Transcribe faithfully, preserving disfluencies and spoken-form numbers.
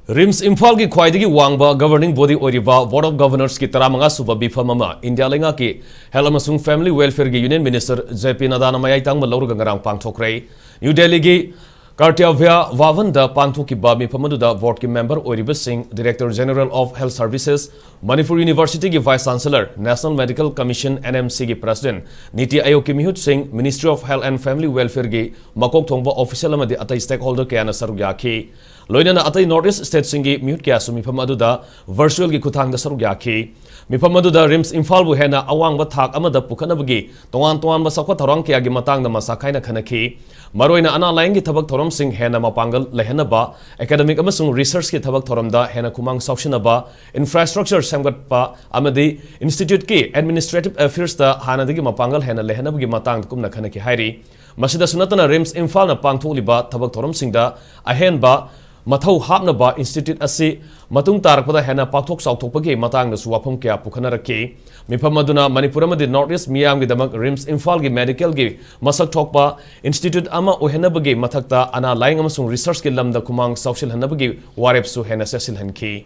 ꯔꯤꯝꯁ ꯏꯝꯐꯥꯜꯒꯤ ꯈ꯭ꯋꯥꯏꯗꯒꯤ ꯋꯥꯡꯕ governing body ꯑꯣꯏꯔꯤꯕ Board of Governors ꯀꯤ ꯇꯔꯥꯃꯉꯥ ꯁꯨꯕ ꯃꯤꯐꯝ ꯑꯃ ꯏꯟꯗꯤꯌꯥ ꯂꯩꯉꯥꯛꯀꯤ Health ꯑꯃꯁꯨꯡ Family Welfare ꯒꯤ Union Minister J P Nadda ꯅ ꯃꯌꯥꯏ ꯇꯥꯡꯕ ꯂꯧꯔꯒ ꯉꯔꯥꯡ ꯄꯥꯡꯊꯣꯛꯈ꯭ꯔꯦ꯫ ꯅ꯭ꯌꯨ ꯗꯦꯜꯂꯤꯒꯤ Kartavya Bhavan ꯗ ꯄꯥꯡꯊꯣꯛꯈꯤꯕ ꯃꯤꯐꯝ ꯑꯗꯨꯗ Board ꯀꯤ member ꯑꯣꯏꯔꯤꯕꯁꯤꯡ, Director General of Health Services, Manipur University ꯒꯤ Vice Chancellor, National Medical Commission, N M C ꯒꯤ President, NITI Aayog ꯀꯤ ꯃꯤꯍꯨꯠꯁꯤꯡ, Ministry of Health and Family Welfare ꯒꯤ ꯃꯀꯣꯛ ꯊꯣꯡꯕ official ꯑꯃꯗꯤ ꯑꯇꯩ stakeholder ꯀꯌꯥꯅ ꯁꯔꯨꯛ ꯌꯥꯈꯤ꯫ ꯂꯣꯏꯅꯅ ꯑꯇꯩ North East state ꯁꯤꯡꯒꯤ ꯃꯤꯍꯨꯠ ꯀꯌꯥꯁꯨ ꯃꯤꯐꯝ ꯑꯗꯨꯗ virtual ꯒꯤ ꯈꯨꯠꯊꯥꯡꯗ ꯁꯔꯨꯛ ꯌꯥꯈꯤ꯫ ꯃꯤꯐꯝ ꯑꯗꯨꯗ ꯔꯤꯝꯁ ꯏꯝꯐꯥꯜꯕꯨ ꯍꯦꯟꯅ ꯑꯋꯥꯡꯕ ꯊꯥꯛ ꯑꯃꯗ ꯄꯨꯈꯠꯅꯕꯒꯤ ꯇꯣꯉꯥꯟ ꯇꯣꯉꯥꯟꯕ ꯆꯥꯎꯈꯠ ꯊꯧꯔꯥꯡ ꯀꯌꯥꯒꯤ ꯃꯇꯥꯡꯗ ꯃꯁꯥ ꯈꯥꯏꯅ ꯈꯟꯅꯈꯤ꯫ ꯃꯔꯨꯑꯣꯏꯅ ꯑꯅꯥ ꯂꯥꯌꯦꯡꯒꯤ ꯊꯕꯛ ꯊꯧꯔꯝꯁꯤꯡ ꯍꯦꯟꯅ ꯃꯄꯥꯡꯒꯜ ꯂꯩꯍꯟꯅꯕ, academic ꯑꯃꯁꯨꯡ research ꯀꯤ ꯊꯕꯛ ꯊꯧꯔꯝꯗ ꯍꯦꯟꯅ ꯈꯨꯃꯥꯡ ꯆꯥꯎꯁꯤꯟꯅꯕ, infrastructure ꯁꯦꯝꯒꯠꯄ ꯑꯃꯗꯤ institute ꯀꯤ administrative affairs ꯇ ꯍꯥꯟꯅꯗꯒꯤ ꯃꯄꯥꯡꯒꯜ ꯍꯦꯟꯅ ꯂꯩꯍꯟꯅꯕꯒꯤ ꯃꯇꯥꯡꯗ ꯀꯨꯞꯅ ꯈꯟꯅꯈꯤ ꯍꯥꯏꯔꯤ꯫ ꯃꯁꯤꯗꯁꯨ ꯅꯠꯇꯅ ꯔꯤꯝꯁ ꯏꯝꯐꯥꯜꯅ ꯄꯥꯡꯊꯣꯛꯂꯤꯕ ꯊꯕꯛ ꯊꯧꯔꯝꯁꯤꯡꯗ ꯑꯍꯦꯟꯕ ꯃꯊꯧ ꯍꯥꯞꯅꯕ institute ꯑꯁꯤ ꯃꯇꯨꯡ ꯇꯥꯔꯛꯄꯗ ꯍꯦꯟꯅ ꯄꯥꯛꯊꯣꯛ ꯆꯥꯎꯊꯣꯛꯄꯒꯤ ꯃꯇꯥꯡꯗꯁꯨ ꯋꯥꯐꯝ ꯀꯌꯥ ꯄꯨꯈꯠꯅꯔꯛꯈꯤ꯫ ꯃꯤꯐꯝ ꯑꯗꯨꯅ ꯃꯅꯤꯄꯨꯔ ꯑꯃꯗꯤ North East ꯃꯤꯌꯥꯝꯒꯤꯗꯃꯛ ꯔꯤꯝꯁ ꯏꯝꯐꯥꯜꯒꯤ medical ꯒꯤ ꯃꯁꯛ ꯊꯣꯛꯄ institute ꯑꯃ ꯑꯣꯏꯍꯟꯅꯕꯒꯤ ꯃꯊꯛꯇ ꯑꯅꯥ ꯂꯥꯌꯦꯡ ꯑꯃꯁꯨꯡ research ꯀꯤ ꯂꯝꯗ ꯈꯨꯃꯥꯡ ꯆꯥꯎꯁꯤꯜꯍꯟꯅꯕꯒꯤ ꯋꯥꯔꯦꯞꯁꯨ ꯍꯦꯟꯅ ꯆꯦꯠꯁꯤꯜꯍꯟꯈꯤ꯫